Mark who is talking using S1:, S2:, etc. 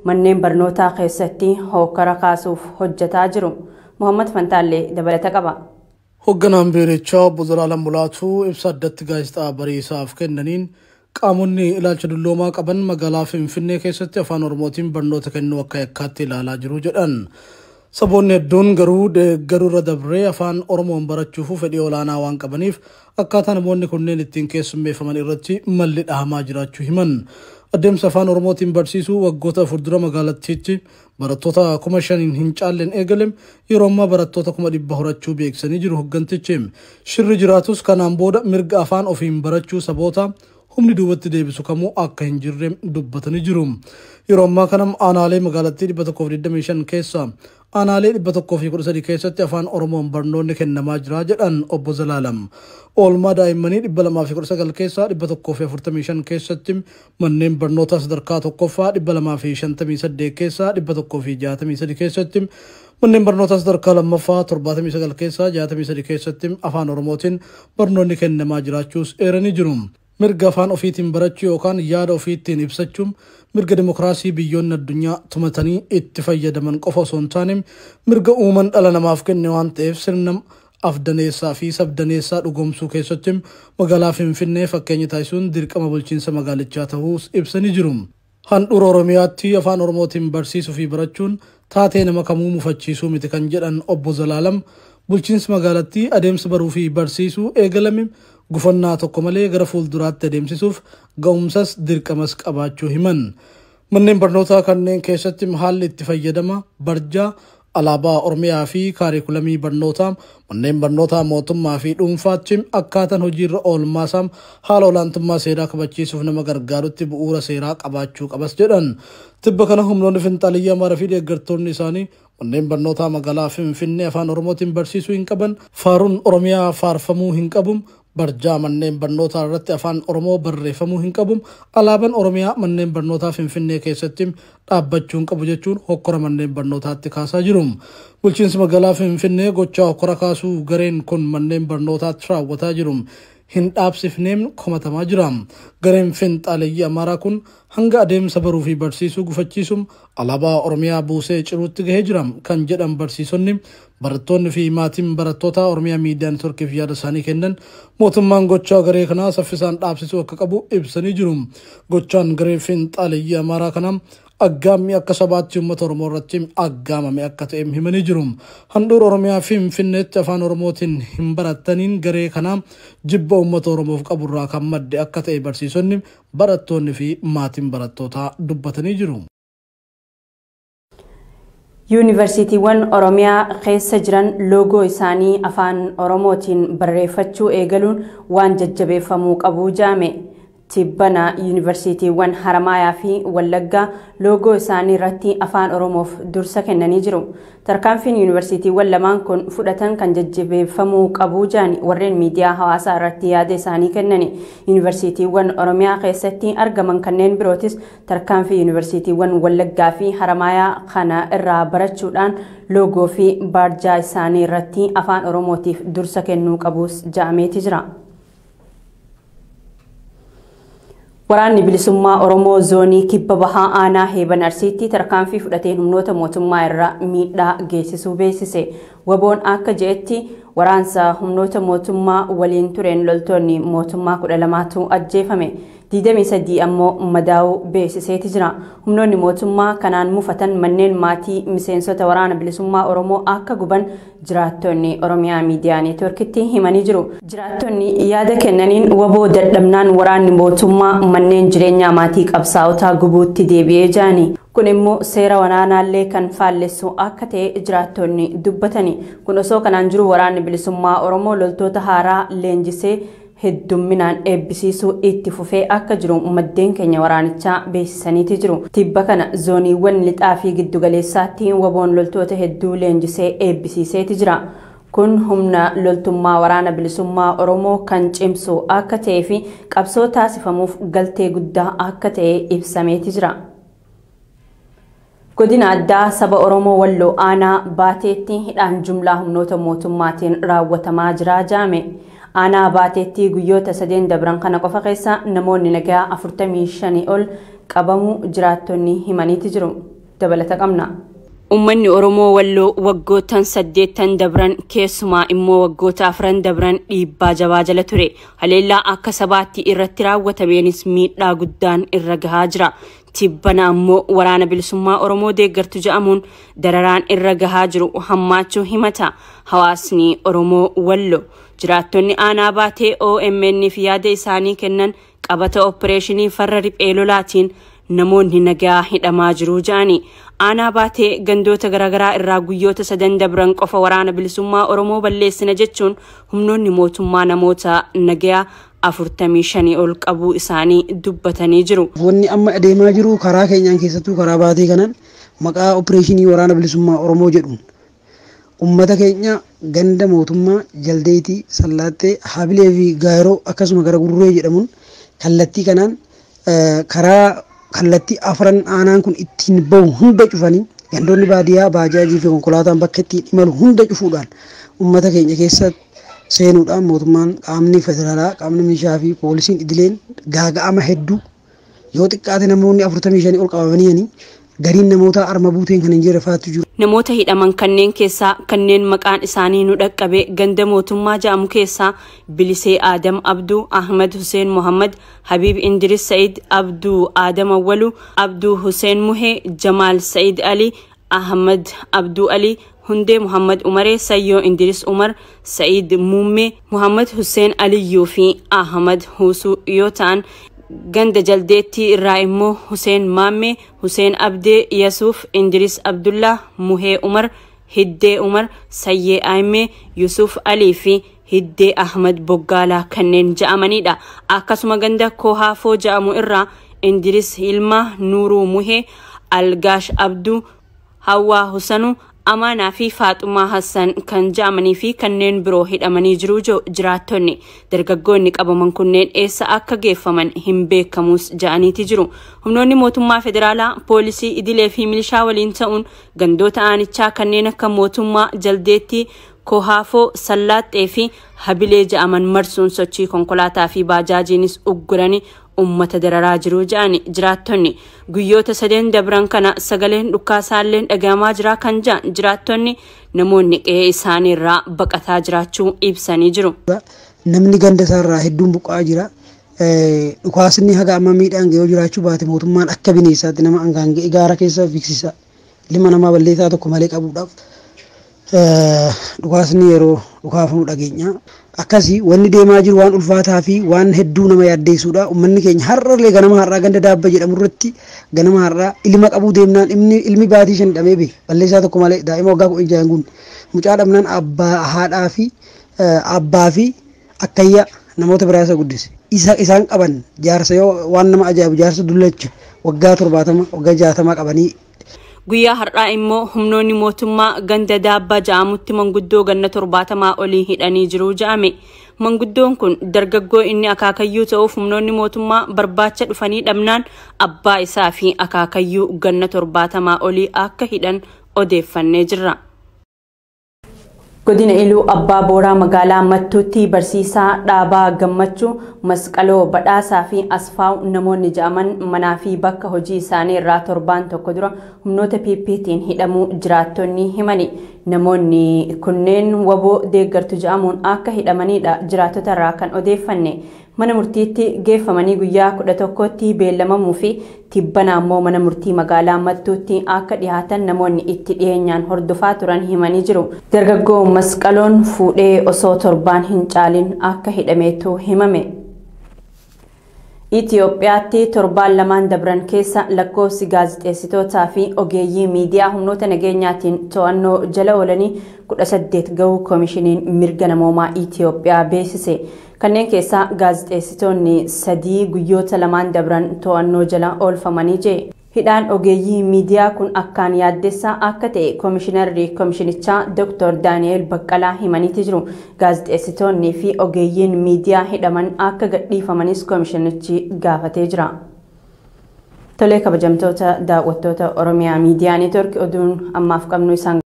S1: Manneen barnootaa keessatti hokkara kaasuuf hojjetaa jiru. Muhammad Fantaallee dabalata qaba.
S2: Hoogganaan biirichaa obbo Zalaalam Mulaatuu ibsa addatti gaazexaa Bariisaaf kennaniin, qaamonni ilaalcha dulloomaa qaban magaalaa Finfinnee keessatti afaan Oromootiin barnoota kennuu akka yakkaatti ilaalaa jiru jedhan. Saboonni hedduun garuu deeggaruu irra dabree afaan Oromoon barachuuf fedhii olaanaa waan qabaniif, akkaataa namoonni kunneen ittiin keessummeeffaman irratti malli dhahamaa jiraachuu himan. Adeemsa afaan Oromootiin barsiisuu waggoota 4 dura magaalattiitti barattoota 5,000n hin caalleen eegale yeroo ammaa barattoota 100,000 horachuu beeksisanii jiru hooggantichi. Shirri jiraatus kanaan booda mirga afaan ofiin barachuu saboota humni duubatti deebisu kamuu akka hin jirre dubbatanii jiru. Yeroo ammaa kana aanaalee magaalattii 125 keessaa aanaalee 113 keessatti afaan Oromoon barnoonni kennamaa jira jedhan obbo Zalaalam. Oolmaa daa'immanii 219 keessaa 145 keessatti, manneen barnootaa sadarkaa tokkoffaa 258 keessaa 163 keessatti, manneen barnootaa sadarkaa lammaffaa 79 keessaa 63 keessatti afaan Oromootiin barnoonni kennamaa jiraachuus eeranii jiru. Mirga afaan ofiitiin barachuu yookaan yaada ofiittiin ibsachuun mirga dimokiraasii biyyoonni addunyaa tumatanii itti fayyadaman qofa osoo hin taane, mirga uuman dhala namaaf kenne waan ta'eef, sirna afdaneessaa fi sabdaneessaa dhugoomsuu keessatti magaalaa Finfinnee fakkeenya taasisuun dirqama bulchiinsa magaalichaa ta'uus ibsanii jiru. Handhuura Oromiyaatti afaan Oromootiin barsiisuu fi barachuun taatee nama kamuu mufachiisuu miti kan jedhan obbo Zalaalam, bulchiinsi magaalattii adeemsa baruu fi barsiisuu eegalame gufannaa tokko malee gara fuulduraatti adeemsisuuf ga'umsas dirqamas qabaachuu himan. Manneen barnootaa kanneen keessatti haalli itti fayyadama barjaa, alaabaa Oromiyaa fi kaarikulamii barnootaa manneen barnootaa mootummaa fi dhuunfaatti akkaataan hojiirra oolmaasaa haala olaantummaa seeraa kabachiisuuf nama gargaarutti bu'uura seeraa qabaachuu qabas jedhan. Tibba kana humnoonni finxaaliyyaa Amaaraa fi deeggartoonni isaanii manneen barnootaa magaalaa Finfinnee afaan Oromootiin barsiisuu hin qaban, faaruun Oromiyaa faarfamuu hin qabu, barjaa manneen barnootaa irratti afaan Oromoo barreeffamuu hin qabu, alaabaan Oromiyaa manneen barnootaa Finfinnee keessatti dhaabbachuu hin qabu jechuun hokkora manneen barnootaatti kaasaa jiru. Bulchiinsi magaalaa Finfinnee gochaa hokkora kaasuu gareen kun manneen barnootaatti raawwataa jiru hin dhaabsifneen komatamaa jira. Gareen finxaaleyyii Amaaraa kun hanga adeemsa baruu fi barsiisuu gufachiisuun alaabaa Oromiyaa buusee ciruutti gahee jira kan jedhan barsiisonni, barattoonni fi maatiin barattoota Oromiyaa Miidiyaa Neetworkiif yaada isaanii kennan, mootummaan gochaa garee kanaa saffisaan dhaabsisuu akka qabu ibsanii jiru. Gochaan garee finxaaleyyii Amaaraa kanaa aggaammii akka sabaatti uummata Oromoo irratti aggaamame akka ta'e himanii jiru. Handhuura Oromiyaa Finfinneetti afaan Oromootiin hin barattaniin garee kanaa jibba uummata Oromoof qaburraa kan madde akka ta'e barsiisonni, barattoonni fi maatiin barattootaa dubbatanii jiru.
S1: Yuunivarsiitiiwwan Oromiyaa keessa jiran loogoo isaanii afaan Oromootiin barreeffachuu eegaluun waan jajjabeeffamuu qabu jaame. Tibbana yuunivarsiitiiwwan Haramaayaa fi Wallaggaa loogoo isaanii irratti afaan Oromoof dursa kennanii jiru. Tarkaanfiin yuunivarsiitiiwwan lamaan kun fudhatan kan jajjabeeffamuu qabu jaani warreen miidiyaa hawaasaa irratti yaada isaanii kennani. Yuunivarsiitiiwwan Oromiyaa keessatti argaman kanneen birootis tarkaanfii yuunivarsiitiiwwan Wallaggaa fi Haramaayaa kana irraa barachuudhaan loogoo fi baarjaa isaanii irratti afaan Oromootiif dursa kennuu qabus ja'ameeti jira. Waraanni bilisummaa Oromoo zoonii kibba bahaa aanaa Heeban Arsiitti tarkaanfii fudhateen humnoota mootummaa irra miidhaa geessisuu beeksise. Waboon akka je'etti, waraansa humnoota mootummaa waliin tureen loltoonni mootummaa 12tu ajjeefame. 23 ammoo madaa'uu beeksiseeti jira. Humnoonni mootummaa kanaan mufatan manneen maatii miseensota waraana bilisummaa Oromoo akka guban jiraattonni Oromiyaa Miidiyaa Neetworkitti himanii jiru. Jiraattonni yaada kennaniin, waboo dadhabnaan waraanni mootummaa manneen jireenyaa maatii qabsaa'otaa gubuutti deebi'ee jirani. Kun immoo seera waraanaallee kan faallessu akka ta'e jiraattonni dubbatani. Kun osoo kanaan jiru, waraanni bilisummaa Oromoo loltoota haaraa leenjisee heddumminaan eebbisiisuu itti fufee akka jiru maddeen keenya waraanichaa beeksisaniiti jiru. Tibba kana zooniiwwan lixaa fi giddugaleessaatti waboon loltoota hedduu leenjisee eebbisiiseeti jira. Kun humna loltummaa waraana bilisummaa Oromoo kan cimsu akka ta'ee fi qabsoo taasifamuuf galtee guddaa akka ta'e ibsameeti jira. Godina addaa saba Oromoo Walloo aanaa Baateetti hidhaan jumlaa humnoota mootummaatiin raawwatamaa jira jaame. Aanaa Baateetti guyyoota sadeen dabran kana qofa keessa namoonni nagaa 45 ol qabamuu jiraattonni himaniiti jiru. Dabalata qabna. Uummanni Oromoo Walloo waggoottan 8 dabran keessumaa immoo waggoota 4 dabran dhiibbaa jabaa jala ture. Haleellaa akka sabaatti irratti raawwatameenis miidhaa guddaan irra gahaa jira. Tibbana ammoo waraana bilisummaa Oromoo deeggartu jedhamuun dararaan irra gahaa jiru hammaachuu himata. Hawaasni Oromoo Walloo jiraattonni aanaa baatee OMN fi yaada isaanii kennan qabata opereeshinii farra riphee lolaatiin namoonni nagaa hidhamaa jiru jedhani. Aanaa baatee gandoota garaagaraa irraa guyyoota 3 dabran qofa waraana bilisummaa Oromoo balleessina jechuun humnoonni mootummaa namoota nagaa 45 ol qabuu isaanii dubbatanii jiru.
S3: Wanni amma adeemaa jiru karaa keenyaan keessattuu karaa baatee kanaan maqaa opereeshinii waraana bilisummaa Oromoo jedhuun uummata keenya ganda mootummaa Jaldeetii, Sallaattee, Habilee fi Gaayiroo akkasuma gara Gurree jedhamuun kallattii kanaan karaa kallattii afran aanaan kun ittiin bahu hunda cufanii gandoonni baadiyyaa baajaajii fi konkolaataan bakka ittiin imalu hunda cufuudhaan uummata keenya keessa seenuudhaan mootummaan qaamni federaalaa, qaamni milishaa fi poolisiin idileen gaaga'ama hedduu yoo xiqqaate namoonni 45 ol qabamanii gariin namoota arma buuteen kan hin jirre faatu jiru.
S1: Namoota hidhaman kanneen keessaa kanneen maqaan isaanii nu dhaqqabe ganda mootummaa jedhamu keessaa Bilisee Aadam Abduu, Ahmad Hussein Muhammad, Habiib Indiris Said, Abduu Aadam Awwalu, Abduu Hussein Muhee, Jamaal Said Ali, Ahmad Abduu Ali, Hundee Muhammad Umaree, Sayyoo Indiris Umar, Said Muummee, Muhammad Hussein Aliyyuu fi Ahmad Huusuu yoo ta'an ganda Jaldeettii irraa immoo Hussein Maammee, Hussein Abdee, Yasuuf Indiris Abdullah, Muhee Umar, Hiddee Umar, Sayyee Aimee, Yusuf Alii fi Hiddee Ahmad Boggaalaa kanneen ja'amanidha. Akkasuma ganda Kohaafoo ja'amu irraa Indiris Hilmaa, Nuuruu Muhee, Algaash Abduu, Hawwaa Husanuu, Amaanaa fi Faaxumaa Hassan kan ja'amanii fi kanneen biroo hidhamanii jiru jiraattonni. Dargaggoonni qabaman kunneen eessa akka geeffaman hin beekamus ja'aniiti jiru. Humnoonni mootummaa federaalaa, poolisii idilee fi milishaa waliin ta'uun gandoota aanichaa kanneen akka mootummaa Jaldeettii, Kohaafoo, Sallaaxxee fi Habilee ja'aman marsuun sochii konkolaataa fi baajaajiinis ugguranii uummata dararaa jiru ja'ani jiraattonni. Guyyoota 3 dabran kana sagaleen dhukaasaalleen dhagahamaa jira kan ja'an jiraattonni namoonni qe'ee isaanii irraa baqataa jiraachuu ibsanii jiru.
S3: Namni ganda isaarraa hedduun buqqa'aa jira. Dhukaasni haga amma miidhaan ga'ee jiraachuu baate mootummaan akka bineensaatti nama hangaan ga'e gaara keessa fiigsisa. Ilma namaa balleessaa tokko malee qabuudhaaf dhukaasni yeroo dhukaafamu dhageenya. Akkasii wanni deemaa jiru waan ulfaataa fi waan hedduu nama yaaddeessuudha. Uummanni keenya har'allee ganama har'aa ganda daabba jedhamu irratti ganama har'aa ilma qabuu deemnaan ilmi baatii 5 dhabee beeka. Balleessaa tokko malee daa'ima waggaa 16 guunne mucaa dhabnaan abbaa haadhaa fi abbaa fi akkayyaa namoota biraa isa guddise. Isaan qaban jaarsa yoo waan nama ajaa'ibu jaarsa dullacha waggaa 70 waggaa 60 qabanii.
S1: Guyyaa har'aa immoo humnoonni mootummaa ganda daabbaa ja'amutti manguddoo ganna 70 olii hidhanii jiru ja'ame. Manguddoon kun dargaggoo inni akaakayyuu ta'uuf humnoonni mootummaa barbaacha dhufanii dhabnaan abbaa isaa fi akaakayyuu ganna 70 olii akka hidhan odeeffannee jirra. Godina Iluu Abbaa Booraa magaalaa Mattuutti barsiisaa Dhaabaa Gammachuu, Masqaloo Badhaasaa fi Asfaaw namoonni ja'aman manaa fi bakka hojii isaanii irraa torbaan tokko dura humnoota PPT'n hidhamuu jiraattonni himani. Namoonni kunneen waboo deeggartu ja'amuun akka hidhamanidha jiraattota irraa kan odeeffanne. Mana murtiitti geeffamanii guyyaa 11tti beellamamuu fi tibbana ammoo mana murtii magaalaa Mattuutti akka dhihaatan namoonni itti dhiyeenyaan hordofaa turan himanii jiru. Dargaggoo Masqaloon fuudhee osoo torbaan hin caalin akka hidhameetu himame. Itoophiyaatti torbaan lamaan dabran keessa lakkoofsi gaazexeessitootaa fi ogeeyyii miidiyaa humnoota nageenyaatiin to'annoo jala oolanii 18 gahuu koomishiniin mirga namoomaa Itoophiyaa beeksise. Kanneen keessaa gaazexeessitoonni 3 guyyoota lamaan dabran to'annoo jala oolfamanii jee. Hidhaan ogeeyyii miidiyaa kun akkaan yaaddessaa akka ta'e koomishinarri koomishinichaa Dr. Daani'el Baqqalaa himaniiti jiru. Gaazexeessitoonni fi ogeeyyiin miidiyaa hidhaman akka gadhiifamanis koomishinichi gaafatee jira. Tolee kabajamtoota daawwattoota Oromiyaa Miidiyaa Neetwoork oduun ammaaf qabnu isaan